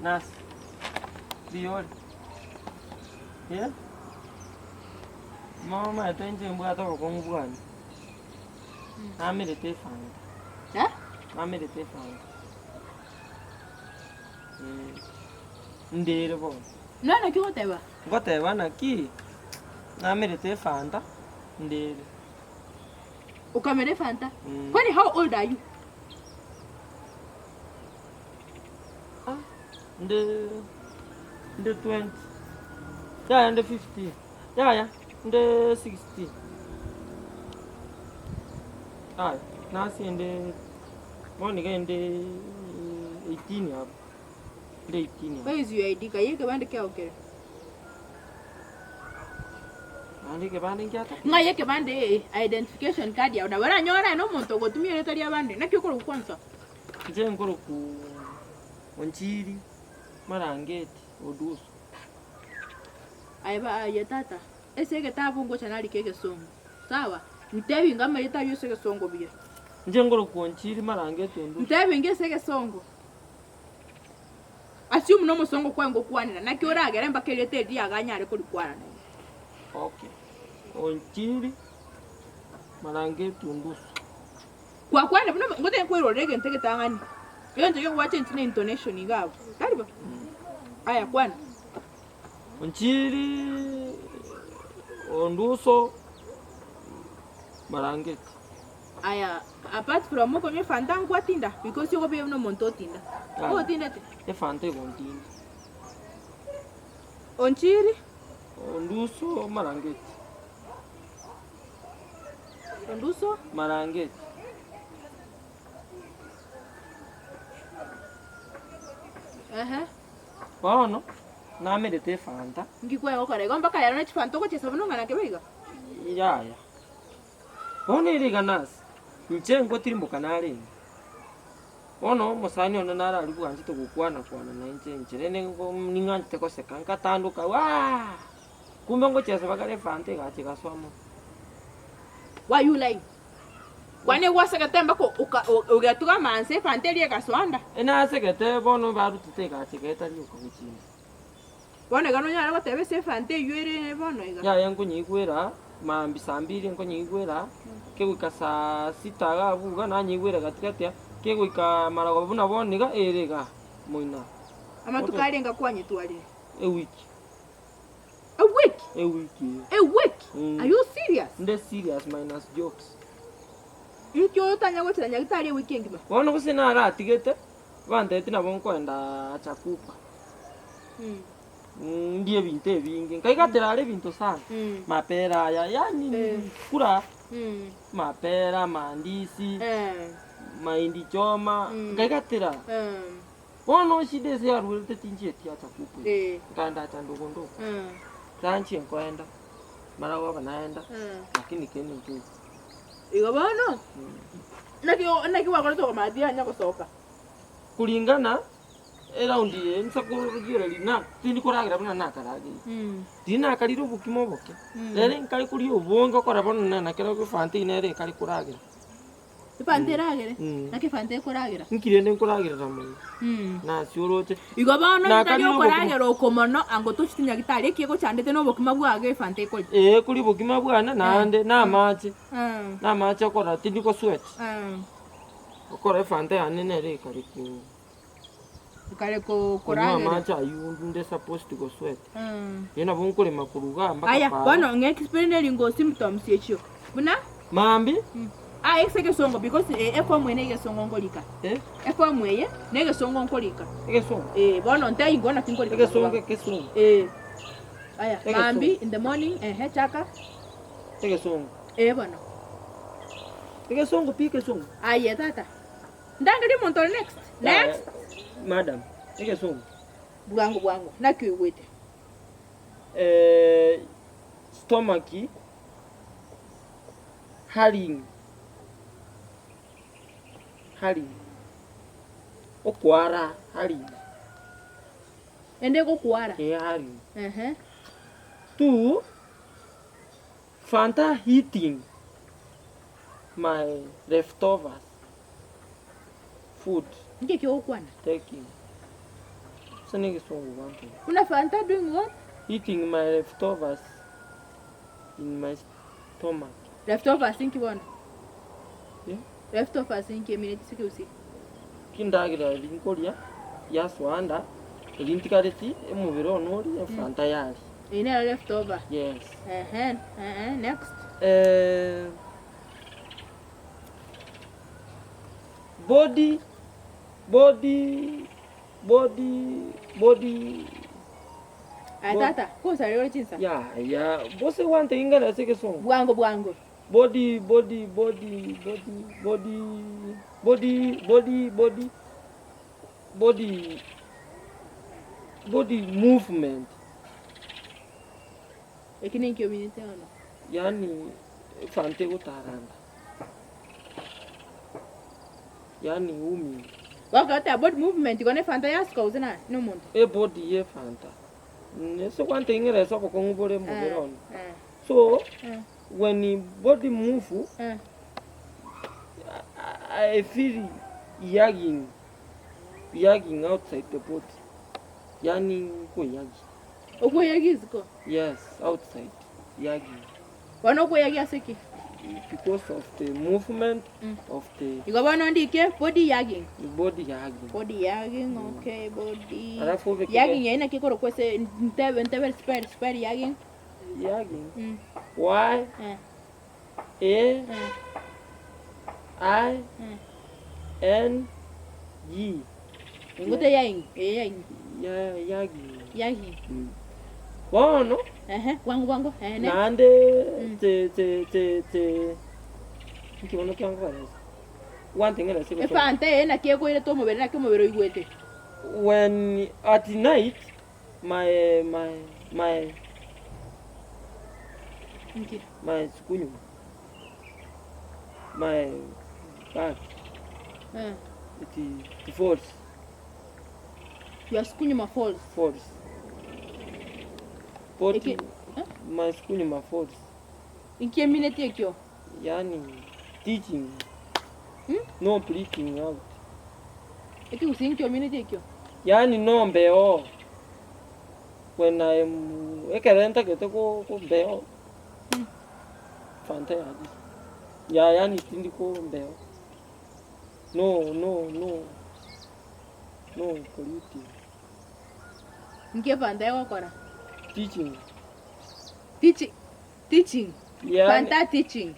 Nurse, mbuya ore? Eh? Momanyete inche mbwate obokong'u bwane, namerete efanta, Eh? namerete efanta. Eh, ndere bono. Nonya naki ogoteba? Ngoteba naki, namerete efanta, ndere. Okamera efanta? Mm. Kwani how old are you? Ah, nde nde 20 yaya nde 15 yaya nde 16 yaya nase nde bono iga ende 18 abwo nde 18 abwo. Where is your ID? Kaye ekebande kiao kere. Naende ekebande nkiata? Ng'ai ekebande ee identification card yao nabo oranyore aye nomonto ogotumia erieta riabande naki okorokwa kwansa? Inche nkorokwa Onchiri Marangeti Oduso. Aye ba aye tata, ase egetabu ngocha narike egesongo, sawa? Ntebi inga amarieta aywo ase egesongo buya. Inche nkorokwa Onchiri Marangeti Oduso. Ntebi inga ase egesongo. Assume nomosongo kwaye ngokwanera, naki oragere mpaka erieta eri riago anyare korikwana naende. Okay. Onchiri Marangeti Oduso. Gwakwanire buna ngotebi nkwerorere egento egetang'ani, egento ekia gwachenchia ne intonation iga abwo, tari bo? Aya kwana. Onchiri Onduso Marangeti. Aya apart from okonywa efanta nkwatinda because okobuya buna omonto otinda. Yaya. Otindete? Efanta egontinda. Onchiri. Onduso Marangeti. Onduso. Marangeti. Ehe. Bono namerete efanta. Nki kwegokora igo mpaka rero ne chifanta ogochiesa buna ong'ana kebe iga? Yaya. Bono ere iga nase, inche ngotirimboka narenge. Bono omosani one naro aria bwanchete gokwana kwana nainche inche rende nigo ning'anchete goseka nkatandoka waah! Kumbe ngochiesa bakare efanta egacha egasoa mono. Why you lying? Kwane gwasegete mpaka oka ogatuga amanse efanta eria egasoa nda. Enasegete bono barutete egacha egaeta rioka gochia ime. Bono iga nonyare goteba ase efanta eywo ere bono iga. Yaya nkonyeigwera mambia saa mbiri nkonyeigwera, kegoika saa sita iga abwo iga nanyeigwera gati gati aa, kegoika maragoba buna bono iga ere igaa moino aa. Amatuko arenga kwanyetwarire? Ewiki. A week? Ewiki A week? Mm. Are you serious? Nde serious minus jokes. Inki otanya gochera nyagitari ewiki engima? Bono gose naratigete, bantebeti nabo nkoenda Chakupa. Mm. Mm, ndie ebinto ebinge, nkaigatera are ebinto sana. Mm. Mapera aya, yaani Eh. kura, Mm. mapera, amandisi, Eh. mahindi choma, Mm. nkaigatera. Eh. Bono eshida ase yarwerete tinchieti acha kuku Eh. nkaenda acha ndogo ndogo Mm. ranchie nkoenda mara goba naenda Mm. lakini kende nkeiyo. Igo bono, naki naki gwakorete okomanya tiyanya gosoka? Kulingana eraundi eye nsa korigereria na tindi koragera buna nakarageire. Riria nakarire obokima oboke, rero nkare koria obonge okora bono na nakero efanta eywo nere ekare koragera. Efanta eragere? Mm. Naki efanta ekoragera? Inki rende nkoragerera mono? Nasi oroche. Igo bono Nakarire tari obokima. okoragera oko mono ango tochete nyagitari eki egochandete na obokima bwago efanta ekoria. Ee, koria obokima bwane naende na amache, na amache okora tindi gosweti. Okora efanta yane nere ekare ko Ekare ko konywa koragera. amache aywo nde supposed gosweta. Erio nabo nkorema korwa igaa mpaka Aya, paara. bono ng'a explain ringo symptoms echio. Buna Mambia. Ah, ase egesongo because eh, eform eye na egesongo nkorika. Eh? Eform eye na egesongo nkorika. Egesongo? Eh, bono ntebie ingo naki nkorika. Egesongo egesongo. Eh. Aya, Egesongo. mambia in the morning, ehe, chaka. Egesongo. Eh bono. Egesongo pi egesongo. Aye tata. Ndangerie omonto ore next. Next. Madam, egesongo. Bwango bwango. Naki oigwete? Eh, stomach hurrying, hurrying, okwara hurrying. Ende egokwara. Eh, hurrying. Ehe. To Fanta heating my leftovers food Nki eki ogokwana? taking. Ase na egesongo gwantebia. Buna Fanta doing what? Eating my leftovers in my stomach. Leftovers inki bono? Eh? Leftovers inki emineti ase ekegusii? Kindagera eria nkoria yaswanda, eria ntigareti emobere one oria efanta yaria. Eyio nero leftover. Yes. Ehe, ehe, next. Eh, body, body, body, body. Aye tata, kosarire ore chinsa? Yaya, gose gwantebia ingane ase egesongo? Bwango bwango. Body, body, body, body, body, body, body, body, body, body movement. Eki nenki ominete bono? Yaani efanta egotaranda. Yaani umi. Gokota body movement igo nefanta yasuka gose na nomonto? Ebody yefanta. Ase gwantebia ng'ina ase obokong'u bore mobere one. So, when body move, I feel yearning, yearning outside the body. Yaani nkoyagia. Okoyagia isiko? Yes, outside, yearning. Bono okoyagia ase ki? Because of the movement of the. Igo bono ndike body yearning. Body yearning. Body yearning, okay, body. Alafu obeke. Yearning yaye naki ekorokwa ase ntebe ntebe spell spell yearning. Yearning. Y A I N G. Ngote yaing, eh yaing. Ya yagging. Yagging. Bono. Ehe, bwango bwango. Eh, next. Naende te te te te nki bono kiangokoresa? Gwanteng'era ase gosoma. Efanta eye naki ekoirete omobere naki omobere oigwete. When at night my my my Nki? my sikunywa my back Eh. it it falls. Your sikunyuma falls. Falls. Body Eke, eh? my sikunyuma falls. Inki emineti ekio? Yaani teaching. Hmm? No bleeding out. Ekegusii inki omineti ekio? Yaani no mbeo. When I am ekero ntagete ko ko mbeo. Mm. Fanta yaani. Ya yaani tindi ko mbeo. No no no no polluting. Inki efanta egokora? Teaching. Teaching. Teaching. Yaani Fanta teaching.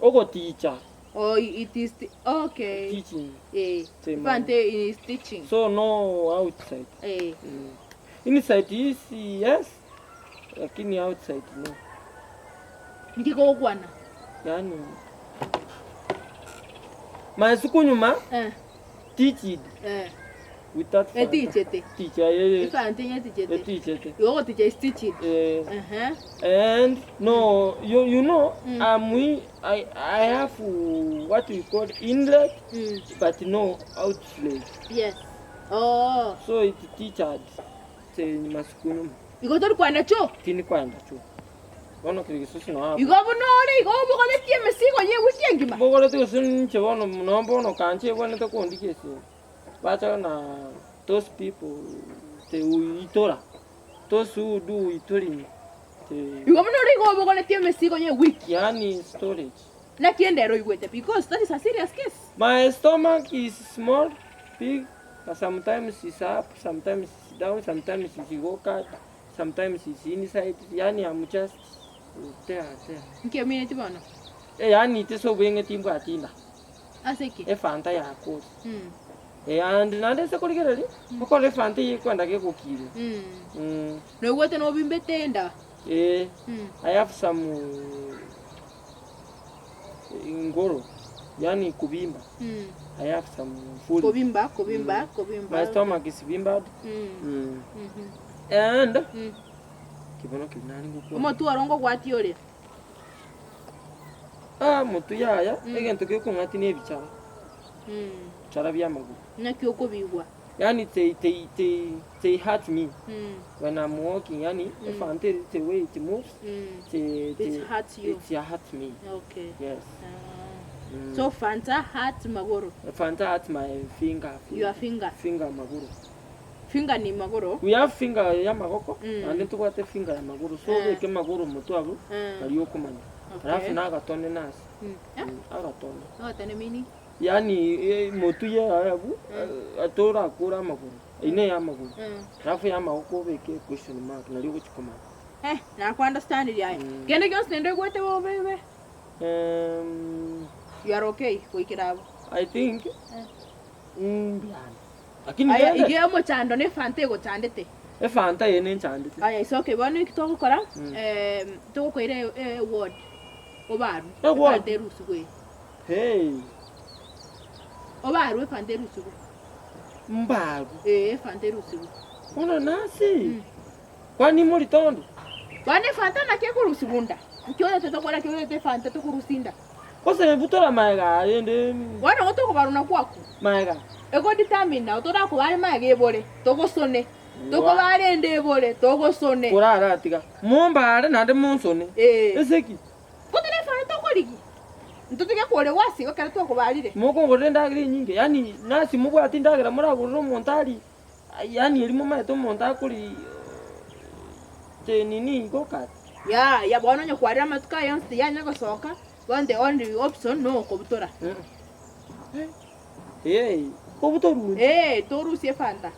ogoticha. Oh, it is okay. Teaching. Eh. Same. Fanta is teaching. So no outside. Eh. Inside is yes, lakini outside no. Nki kogokwana? Yaani masuku nyuma Eh. teached Eh. without fanta. Etichete. Teacher eh, Efanta nyetichete. etichete. Igo ogoticha is teaching. Eh, Ehe. and no you, you know Mm. I'm we, I have what we call inlet but no outlet. Yes. Oh. So it teachered te masuku nyuma. Igo tori kwana cho. Tindi kwenda cho. Bono kiri gisusu no hapo. Igo buna ore igo obogoretie emesigo ye ewiki engima. Mbogoreti gose ninche bono no bono kanche ebwenerete kondikia esimi. Bacha na those people te uitora. Those who do uitoring te Igo buna ore igo obogoretie emesigo ye ewiki. yaani storage. Naki endero oigwete because that is a serious case. My stomach is small, big, but sometimes it's up, sometimes it's down, sometimes it's go cut, sometimes it's inside. Yaani I'm just there, there. Nki omineti bono? Eh, yaani ase obweng'e timbwati inda. Ase ki? Efanta yakure. Mm. Eh, and naende ase korigereria, okore efanta eye ekwenda gegokire. Mm. Mm. Noigwete nobimbete enda? Eh, Mm. I have some ngoro, yaani kubimba. Mm. I have some food. Kobimba, kobimba, Mm. kobimba. My stomach is bimbad. Mm. Mm. Mhm. And Mm. kibono keri nare ngokwana. Omotwe oro ngogwatia ore. Ah, motwe yaya, Mm. egento gekong'atia na ebichara. Mm. Bichara bia amagoro. Naki okobigwa. Yaani they, they, they, they hurt me Mm. when I'm walking. Yaani Mm. if I tell the way it moves, Mm. they, they, It hurts you. It hurts me. Okay. Yes. Ah. Mm. So Fanta hurt magoro. Fanta hurt my finger. Your finger. Finger magoro. Finger ni magoro. We have finger ya amagoko, Mm. naende ntobwate finger ya amagoro, so Eh. obeke amagoro motwe abwo, Eh. nario okomanya. Okay. Alafu na agatone nase. Mm. Eh? Agatone. Agatone meaning? Yaani motwe yaye abwo, torakore amagoro, eyio neye amagoro. Mm. Alafu ya amagoko obeke question mark nario ogochia komanya. Eh, naku understand aye. Mm. Kende gionsi naende oigwete bobe be. You are okay goikera abwo. I think Eh. mbuya. Lakini Aya rende, iga omochando ne efanta egochandete. efanta eye nenchandete. Aya is okay bono eki togokora Mm. em, togokoira e- e- eward obarwe Eward? efanta erusigwe eye. Hey, Obarwe efanta erusigwe. mbarwe. Ee efanta erusigwe. Bono nasi. Mm. Kwani moritondo? Bono efanta naki ekorusigwa nda? Nki otete tokore ki otete efanta tokorusia nda? Gose butora magega rende. Bono igo tokobarwa nakwo akwo. Magega. Ego determine nabo torakobare magega ebore, togosone. Tokobare ende ebore, togosone. Koraratiga. Mombare naende monsone. Ee. Ase ki? Gotari efanta tokorigia, ntotige koregwa ase igo ekero twakobarire. Mokongorera endagera enyinge, yaani nasi mobwate endagera moragorere omonto arie, yaani eria momaete omonto akoria nini igo kare. Yaya, bono onye kwarire amatuko aya onsi tiyanya gosoka, bono the only option nokobutora. Ee, kobutorwa inche. Ee, torusie efanta.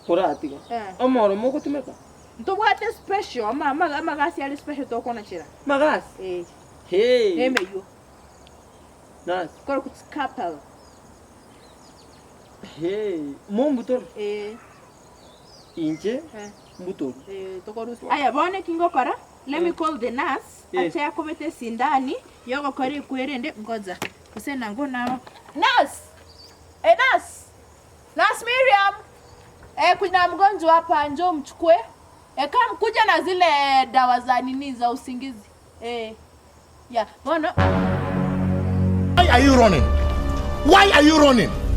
Koratiga. Eh. Omoro mogotumeka? Ntobwate special, ama- ama- amagasi are special tokonachera. Magasi? Ee, Hey. nemeyio. Nasi. Korokwa scalpel. Hey, mombutore? Ee. Inche Eh. mbutorwe. Eh, tokorusia. Aya bono eki ngokora, let me call the nurse, Eh. ache akobete esindani yogokora ekwerende, ngoja, gose nangwo naba. Nurse! Eh, nurse! Nurse Miriam! Eh, kuna mgonjwa hapa, njoo mchukue. Eh, come kuja na zile dawa za nini za usingizi. Eh. Yeah, bono Why are you running? Why are you running?